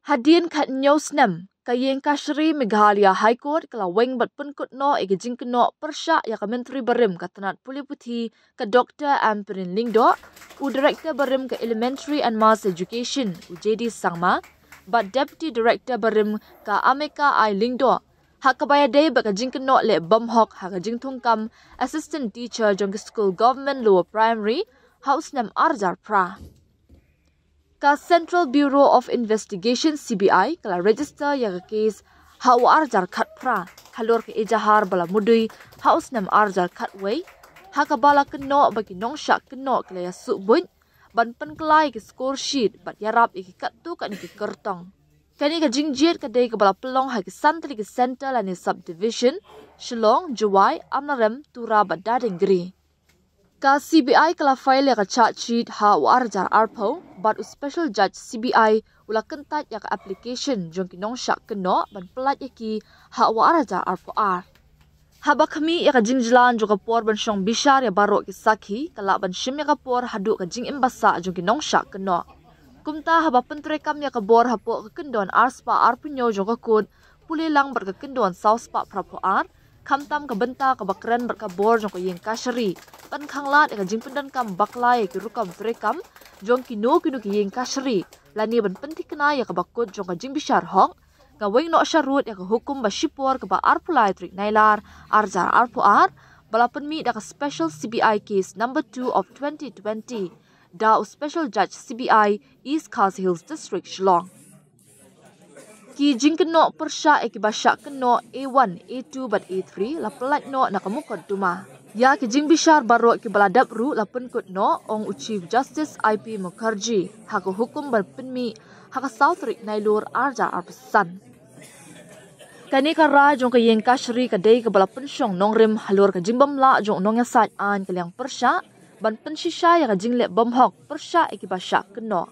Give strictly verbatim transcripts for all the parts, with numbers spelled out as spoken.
Hadien khathynñiew snem, ka Iingkashari Meghalaya High Court ka la weng bad pynkut noh ïa ka jingkynnoh pyrshah ïa ka Myntri barim ka tnat pule puthi, ka Doctor Ampareen Lyngdoh, u Director barim ka Elementary and Mass Education, u J D Sangma, bad Deputy Director barim, ka Amika I Lyngdoh, ha kaba ïadei bad ka jingkynnoh leh bymhok ha ka jingthungkam Assistant Teacher jong ka skul Government Lower Primary ha u snem arhajar phra. Ka Central Bureau of Investigation, C B I, ka la register ïa ka case ha u arhajar khatphra, halor ka ejahar ba la mudui ha u snem arhajar khatwei, ha kaba la kynnoh ba ki nongshah kynnoh ki la ïasuh buit ban pynkylla ïa ki score sheet bad ïarap ïa ki katto katne ki kyrtong. Kane ka jingjied ka dei kaba la pynlong ha ki san tylli ki centre lane subdivision, Shillong, Jowai, Amlarem, Tura bad Dadengri. Ka C B I ka la file ïa ka charge sheet ha u arhajar arphew, bad u Special Judge C B I u la kyntait ïa ka application jong ki nongshah kynnoh ban pyllait ïa ki ha u arhajar arphew ar. Haba khmih ïa ka jingjlan jong ka por ban shong bishar ïa baroh ki sakhi, ka lah ban shim ïa ka por haduh ka jingim ba sah jong ki nongshah kynnoh. Kumta haba pyntreikam ïa ka bor hapoh ka kyndon arspah arphew hynñiew jong ka court, pule lang bad ka kyndon sawspah phraphew ar, khamtam ka bynta kaba kren bad ka bor jong ka Iingkashari ban khanglad ïa ka jingpyndonkam bakla ïa ki rukom treikam jong kino kino ki Iingkashari, lane ban pynthikna ïa kaba kut jong ka jingbishar hok, ka weng noh sharud ïa ka hukum ba shipor kaba arphew lai tarik Nailar arhajar arphew ar, ba la pynmih da ka Special C B I Case Number two of twenty twenty, da u Special Judge C B I East Khasi Hills District, Shillong. Ki jingkynnoh pyrshah ïa kiba shah kynnoh A one, A two bad A three la pyllait noh na ka mukotduma. Ïa ki jingbishar baroh kiba la dep ruh la pynkut noh, ong u Chief Justice I P Mukherjee ha ka hukum ba pynmih ha ka saw tarik Nailur arhajar arphew san. Kane ka rai jong ka Iingkashari ka dei kaba la pynshong nongrim halor ka jingbymlah jong u nongïasaid aiñ ka liang pyrshah ban pynshisha ïa ka jingleh bymhok pyrshah ïa kiba shah kynnoh.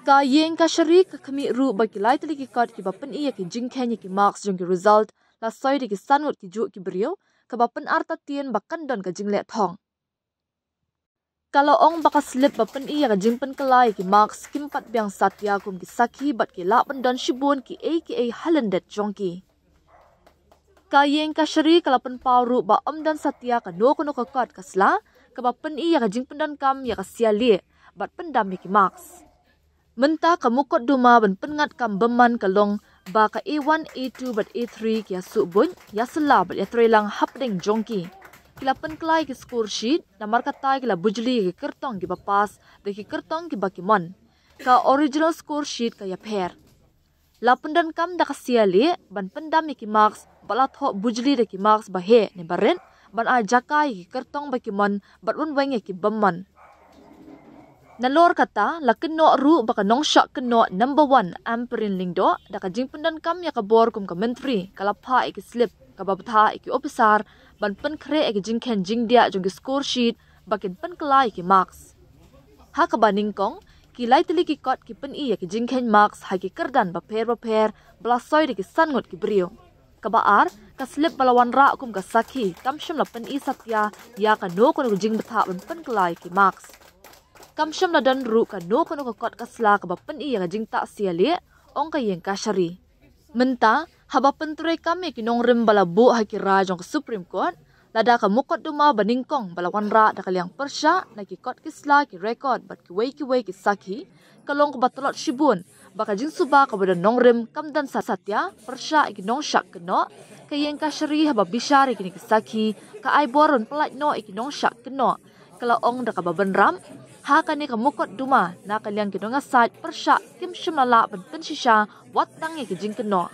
Ka Iingkashari ka khmih ruh ba ki lai tylli ki kot kiba pyni ïa ki jingkheiñ ïa ki marks jong ki result la soi da ki san ngut ki juh ki briew, kaba pynartatien ba kan don ka jingleh thong. Ka la ong ba ka slip ba pyni ïa ka jingpynkylla ïa ki marks kim pat biang satia kum ki sakhi bad ki lah ban don shibun kiei kiei ha lyndet jong ki. Ka Iingkashari ka la pynpaw ruh ba ym don satia kano kano ka kot ka sla kaba pyni ïa ka jingpyndonkam ïa ka sia lieh bad pyndam ïa ki marks. Mynta ka mukotduma ban pynngat kam bymman ka long ba ka A one, A two bad A three ki ïasuh buit, ïasylla bad ïatreilang hapdeng jong ki. Ki la pynkylla ïa ki score sheet, namar kata ki la bujli ïa ki kyrtong kiba pass da ki kyrtong kiba ki mon. Ka original score sheet ka ïapher. La pyndonkam da ka sia lieh ban pyndam ïa ki marks, ba la thoh bujli da ki marks ba heh ne ba rit, ban ai jaka ïa ki kyrtong ba ki mon bad ban weng ïa ki bymman. Nalor kata, la kynnoh ruh ba ka nongshah kynnoh number one, Ampareen Lyngdoh, da ka jingpyndonkam ïa ka bor kum ka myntri, ka la phah ïa ki slip kaba bthah ïa ki ophisar ban pynkhreh ïa ki jingkheiñ jingdiah jong ki score sheet ba kin pynkylla ïa ki marks. Ha kaba nyngkong, ki lai tylli ki kot ki pyni ïa ki jingkheiñ marks ha ki kyrdan bapher bapher ba la soi da ki san ngut ki briew. Kaba ar, ka slip ba la wanrah kum ka sakhi kam shym la pyni satia ïa kano kano ka jingbthah ban pynkylla ïa ki marks. Kam shym la don ruh kano kano ka kot ka sla kaba pyni ïa ka jingtah sia lieh, ong ka Iingkashari. Mynta, haba pyntreikam ïa ki nongrim ba la buh ha ki rai jong ka Supreme Court, lada ka mukotduma ba nyngkong ba la wanrah da ka liang pyrshah na ki kot ki sla, ki record bad kiwei kiwei ki sakhi ka long kaba tlot shibun ba ka jingsuba kaba don nongrim kam don sa satia pyrshah ïa ki nongshah kynnoh, ka Iingkashari haba bishar ïa kine ki sakhi ka ai bor ban pyllait noh ïa ki nongshah kynnoh, ka la ong da kaba bynrap. Ha kane ka mukotduma, na ka liang ki nongïasaid pyrshah kim shym la lah ban pynshisha wat tang ïa ki jingkynnoh.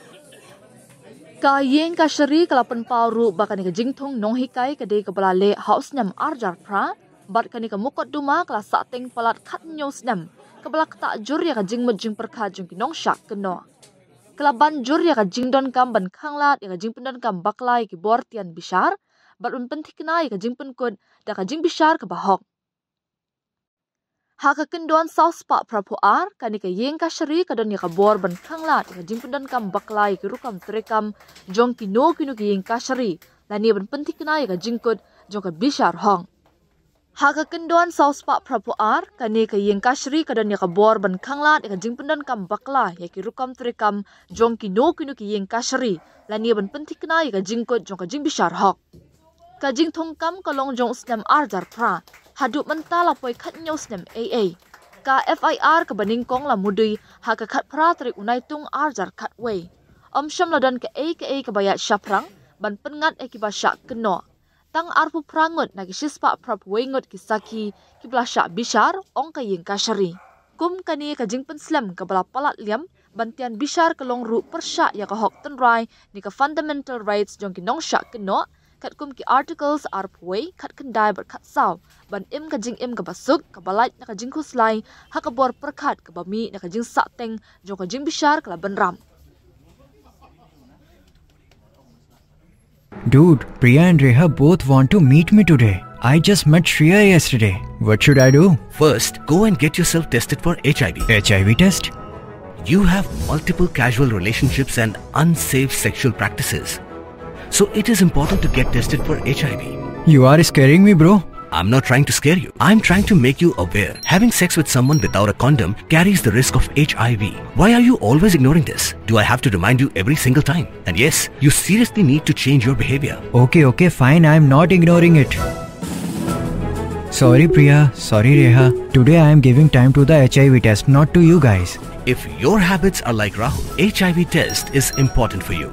Ka Iingkashari ka la pynpaw ruh ba kane ka jingthung nonghikai ka dei kaba la leh ha u snem arhajar phra, bad kane ka mukotduma ka la sahteng palat khathynñiew snem, kaba la ktah jur ïa ka jingmut jingpyrkhat jong ki nongshah kynnoh. Ka la ban jur ïa ka jingdonkam ban khanglad ïa ka jingpyndonkam bakla ïa ki bor tian bishar, bad ban pynthikna ïa ka jingpynkut da ka jingbishar kaba hok. Ha ka kyndon sawspah phraphew ar, kane ka Iingkashari ka don ïa ka bor ban khanglad ïa ka jingpyndonkam bakla ïa ki rukom treikam jong kino kino ki Iingkashari, lane ban pynthikna ïa ka jingkut jong ka bishar hok. Ha ka kyndon saw spah phra phew ar, kane ka ïing kashari ka don ïa ka bor ban khanglad ïa ka jingpyndonkam bakla ïa ki rukom treikam jong kino kino ki ïing kashari, lane ban pynthikna ïa ka jingkut jong ka jingbishar hok. Ka jingthungkam ka long jong u snem ar hajar phra, haduh mynta la poi khathynñiew snem ei ei. Ka F I R kaba nyngkong la mudui ha ka khatphra tarik u Naitung ar hajar khatwei. Ym shym la don kaei kaei kaba ïaid shaphrang ban pynngat ïa kiba shah kynnoh. Tang arphew phra ngut na ki shispah phra phew wei ngut ki sakhi kiba la shah bishar, ong ka ïing kashari. Kum kane ka jingpynslem kaba la palat liam ban tian bishar ka long ruh pyrshah ïa ka hok tynrai ne ka fundamental rights jong ki nongshah kynnoh, katkum ki articles arphew wei, khatkhyndai bad khatsaw, ban im ka jingim kaba suk, kaba lait na ka jingkhuslai ha ka bor pyrkhat kaba mih na ka jingsahteng jong ka jingbishar ka la bynrap. Dude, Priya and Reha both want to meet me today. I just met Shreya yesterday. What should I do? First, go and get yourself tested for H I V. H I V test? You have multiple casual relationships and unsafe sexual practices. So it is important to get tested for H I V. You are scaring me, bro. I'm not trying to scare you. I'm trying to make you aware. Having sex with someone without a condom carries the risk of H I V. Why are you always ignoring this? Do I have to remind you every single time? And yes, you seriously need to change your behavior. Okay, okay, fine. I'm not ignoring it. Sorry, Priya. Sorry, Reha. Today I am giving time to the H I V test, not to you guys. If your habits are like Rahul, H I V test is important for you.